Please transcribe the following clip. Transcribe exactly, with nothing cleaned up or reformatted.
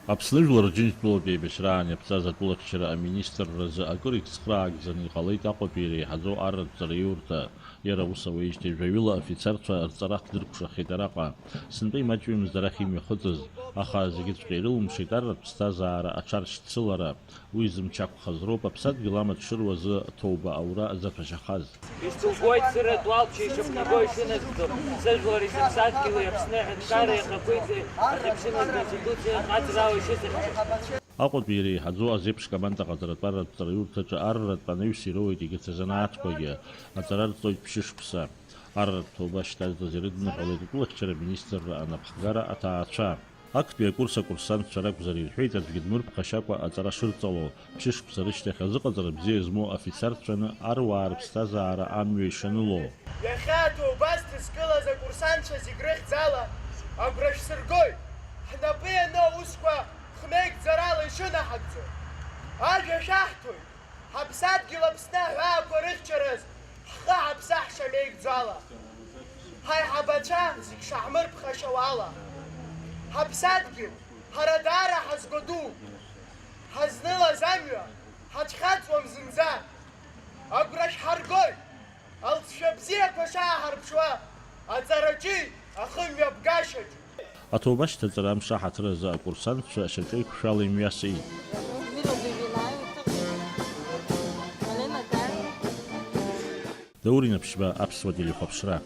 Аԥсны Жәлар Џьынџьтәылатә еибашьраан иаԥҵаз атәылахьчара аминистрразы акыр ицхраагӡаны иҟалеит Аҟәатәи иреиҳаӡоу арратә ҵараиурҭа. Иара ус ауеижьҭеи жәаҩыла афицарцәа рҵара ҭдыркәшахеит араҟа. Сынтәа имаҷҩымызт арахь имҩахыҵыз, аха зегьыҵәҟьа ирылымшеит арратә ԥсҭазаара аҽаршьцылара. Уи зымч ақәхаз роуп аԥсадгьыл амаҭ шыруа азы аҭоуба аура заҭәашьахаз. Исзугоит сыратә уалԥшьа ишыԥнаго ишынагӡо, сыжәлари сыԥсадгьыли Аԥсны аҳәынҭқарреи ахақәиҭреи ахьыԥшымыз Конституциа ахаҵарала ишысыхьчо. Аҟәатәи иреиҳаӡоу азеиԥш команда ҟаҵаратәарратә ҵараиурҭаҿы арратә анаҩс ироуеит егьырҭ азанааҭқәагьы, аҵара рҵоит ԥшьышықәса. Арратә ҭоуба шьҭазҵаз ирыдныҳәалеит атәылахьчара министрра анапхгара аҭаацәа. Актәи акурс акурсантцәа ракәзар, ирҳәеит, аӡәгьы дмырԥхашьакәа аҵара шырҵало, ԥшьышықәса рышьҭахь азыҟаҵара бзиа змоу афицарцәаны аруаа рыԥсҭазаара амҩа ишаныло. Иахьа аҭоуба зҭызкылаз акурсантцәа зегь рыхьӡала агәра шәсыргоит, ҳнапы иану аусқәа хмеигӡарала ишынаҳагӡо. Ажәа шәаҳҭоит, ҳаԥсадгьыл Аԥсны аҳәаақәа рыхьчараз ҳхы ҳаԥсаҳшьа меигӡала. Ҳаиҳабацәа зегь шаҳмырԥхашьауа ала. Ҳаԥсадгьыл, ҳара даара ҳазго дууп. Ҳазнылаз амҩа, ҳацәхьаҵуам зынӡа. Агәра шәҳаргоит, алҵшәа бзиақәа шааҳарԥшуа, аҵараҿи ахымҩаԥгашьаҿ. Аҭоуба ашьҭаҵара амш аҳаҭыр азы акурсантцәа шьаҿеиқәшәала имҩасит. Даур Инаԥшьба, Аԥсуа телехәаԥшра.